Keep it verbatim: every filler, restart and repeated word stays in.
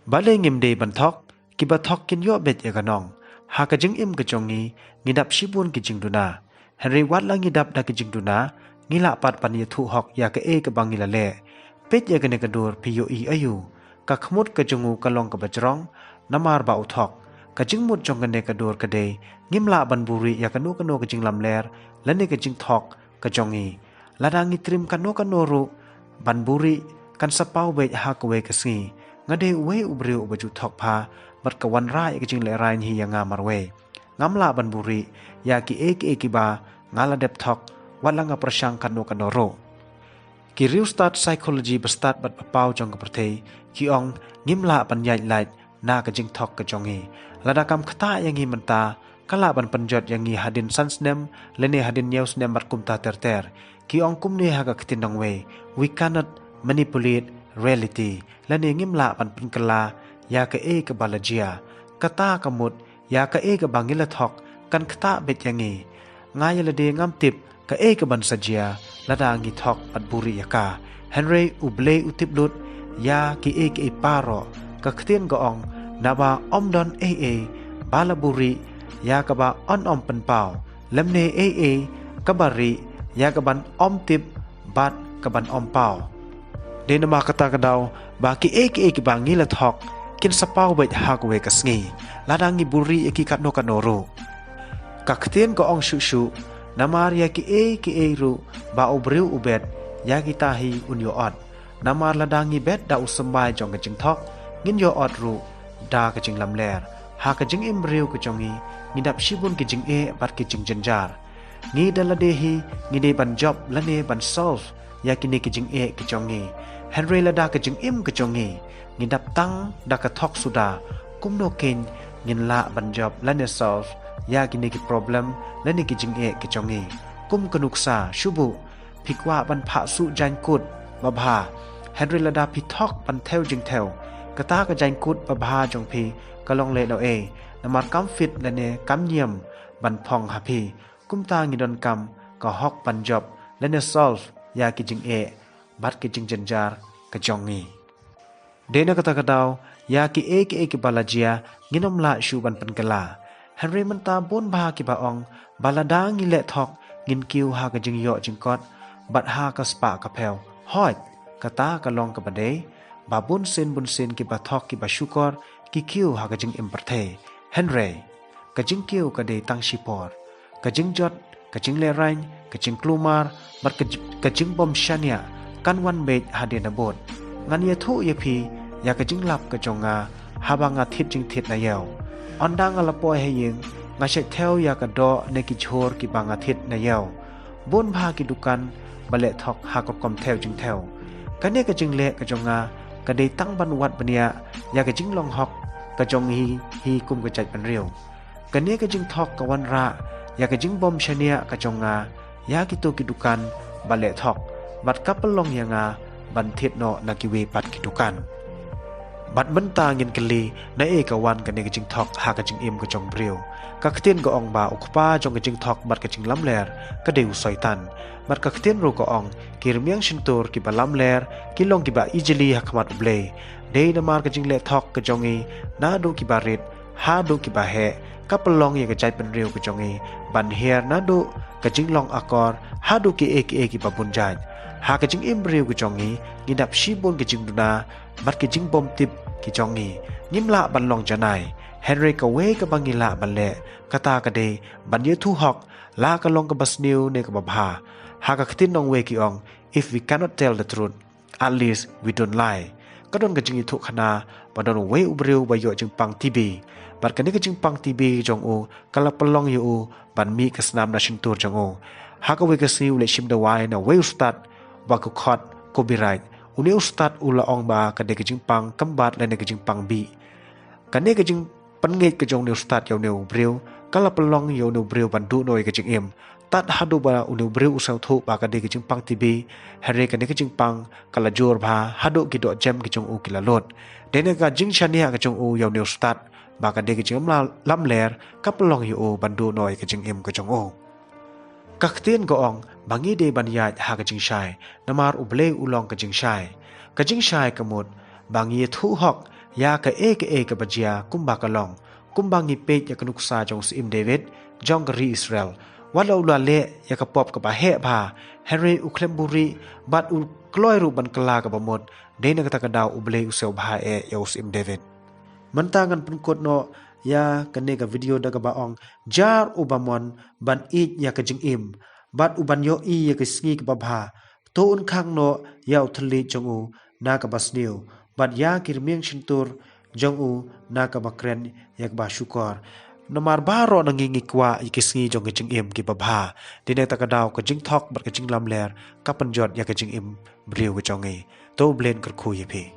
Balei ngim dei ban thok? Kiba thok kin ïoh beit ïa ka nong. Ha ka jingim ka jong ngi, ngi dap shibun ki jingduna. Hynrei wat la ngi dap da ki jingduna, ngi lah pat ban ïathuh hok ïa kaei kaba ngi la leh. Peit ïa kane ka dur, phi ïohi aïu? Ka khmut ka jong u ka long kaba jrong, namar ba u thok. Ka jingmut jong kane ka dur ka dei, ngim lah ban buhrieh ïa kano kano ka jinglamler lane ka jingthok ka jong ngi. Lada ngi triem kano kano ruh ban buhrieh, kan sa paw beit ha kawei ka sngi. Nga dei uwei u briew uba ju thok bha, bad ka wanrah ïa ka jinglehrain hi ïa nga marwei. Ngam lah ban buhrieh ïa kiei kiei kiba nga la dep thok, wat la nga pyrshang kano kano ruh. Ki riewstad psychology ba stad bad ba paw jong ka pyrthei ki ong, ngim lah ban ïaid lait na ka jingthok ka jong ngi. Lada kam ktah ïa ngi mynta, ka lah ban pynjot ïa ngi hadien san snem lane hadien hynñiew snem bad kumta ter ter. Ki ong kumne ha ka ktien nongwei, we cannot manipulate reality, lane ngim lah ban pynkylla ïa kaei kaba la jia. Kata ka mut, ïa kaei kaba ngi la thok kan ktah beit ïa ngi. Nga ïa lade ngam tip kaei kaban sa jia lada ngi thok bad buhrieh ïa ka. Hynrei U Blei u tip lut ïa kiei kiei baroh. Ka ktien ka ong, naba ym don ei ei ba la buhrieh ïa kaba yn ym pynpaw, lymne ei ei kaba rieh ïa kaban ym tip bad kaban ym paw. Dei namar kata ka daw ba kiei kiei kiba ngi la thok kin sa paw beit ha kawei ka sngi, lada ngi buhrieh ïa ki katno katno ruh. Ka ktien ka ong shuh shuh, namar ïa kiei kiei ruh ba u briew u bet, ïa kita hi un ïoh ot. Namar lada ngi bet da u symbai jong ka jingthok, ngin ïoh ot ruh da ka jinglamler. Ha ka jingim briew ka jong ngi, ngi dap shibun ki jingeh bad ki jingjynjar. Ngi da lade hi, ngi dei ban jop lane ban solve ïa kine ki jingeh ki jong ngi. Hynrei lada ka jingim ka jong ngi, ngi dap tang da ka thok suda, kumno keiñ ngin lah ban jop lane solve ïa kine ki problem lane ki jingeh ki jong ngi? Kum ka nuksa, shu buh phi kwah ban phah suh jaiñkut babha, hynrei lada phi thok ban thew jingthew, kata ka jaiñkut babha jong phi ka long lehnohei, namar kam fit lane kam ñiam ban phong ha phi. Kumta ngi donkam ka hok ban jop lane solve ïa ki jingeh bad ki jingjynjar ka jong ngi. Dei na kata ka daw, ïa kiei kiei kiba la jia, ngin ym lah shuh ban pynkylla. Hynrei mynta bun bha kiba ong ba lada ngi leh thok, ngin kiew ha ka jingïoh jingkot bad ha ka spah ka phew. Hooid, kata ka long kaba dei ba bunsien bunsien kiba thok kiba shukor ki kiew ha ka jingim pyrthei. Hynrei ka jingkiew ka dei tang shipor. Ka jingjot, ka jinglehrain, ka jingkulmar bad ka ji-, ka jingbym shaniah kan wan beit hadien habud. Ngan ïathuh ïa phi ïa ka jinglap ka jong nga haba nga thied jingthied na ïew. Ynda nga la poi ha ïing, nga shait thew ïa ka doh ne ki jhur kiba nga thied na ïew. Bun bha ki dukan ba leh thok ha ka rukom thew jingthew. Kane ka jingleh ka jong nga ka dei tang ban wad bniah ïa ka jinglong hok ka jong ngi hi kum ka jaitbynriew. Kane ka jingthok ka wanrah ïa ka jingbym shaniah ka jong nga ïa kito ki dukan ba leh thok, bad ka pynlong ïa nga ban thied noh na kiwei pat ki dukan. Bad mynta ngin kylli, naei ka wan kane ka jingthok ha ka jingim ka jong briew? Ka ktien ka ong ba u kpa jong ka jingthok bad ka jinglamler ka dei u Soitan. Bad ka ktien ruh ka ong, ki rmiang shyntur kiba lamler ki long kiba ijli ha khmat U Blei. Dei namar ka jingleh thok ka jong ngi, naduh kiba rit haduh kiba heh, ka pynlong ïa ka jaitbynriew ka jong ngi ban hiar, naduh ka jinglong akor haduh kiei kiei kiba bun jait. Ha ka jingim briew ka jong ngi, ngi dap shibun ka jingduna bad ka jingbymtip ka jong ngi. Ngim lah ban long janai. Hynrei kawei kaba ngi lah ban leh, kata ka dei ban ïathuh hok, la ka long kaba sniew ne kaba bha. Ha ka ktien nongwei ki ong, if we cannot tell the truth, at least we don't lie. Ka don ka jingïathuhkhana ba don uwei u briew ba ïoh jingpang T B. Bad kane ka jingpang T B jong u ka la pynlong ïa u ban mih ka snam na shyntur jong u. Ha kawei ka sngi u leit shim dawai na uwei u stad ba ka khot copyright. Une u stad u la ong ba ka dei ka jingpang kynbat lane ka jingpang bih. Kane ka jingpynngeit ka jong une u stad ïa une u briew ka la pynlong ïa une u briew ban duh noh ïa ka jingim. Tad haduh ba une u briew u sngewthuh ba ka dei ka jingpang T B, hynrei kane ka jingpang ka la jur bha haduh ki dohjem ki jong u ki la lut. Dei na ka jingshaniah ka jong u ïa une u stad ba ka dei ka jinglamler, ka pynlong ïa u ban duh noh ïa ka jingim ka jong u. Ka ktien ka ong ba ngi dei ban ïaid ha ka jingshai, namar U Blei u long ka jingshai. Ka jingshai ka mut ba ngi ïathuh hok ïa kaei kaei kaba jia kumba ka long, kumba ngi peit ïa ka nuksa jong u Syiem David jong ka ri Israel. Wat la u la leh ïa ka pop kaba heh bha, hynrei u khlem buhrieh bad u kloi ruh ban kylla kaba mut. Dei na kata ka daw U Blei u sngewbha eh ïa u Syiem David. Mynta ngan pynkut noh ïa kane ka video da kaba ong, jar uba mon ban ïeit ïa ka jingim bad uban ïohi ïa ka sngi kaba bha, to un khang noh ïa u thylliej jong u na kaba sniew, bad ïa ki rmiang shyntur jong u na kaba kren ïa kaba shukor. Namar baroh na ngi ngi kwah ïa ki sngi jong ka jingim kiba bha. Dei na kata ka daw ka jingthok bad ka jinglamler ka pynjot ïa ka jingim briew ka jong ngi. To U Blei un kyrkhu ïa phi.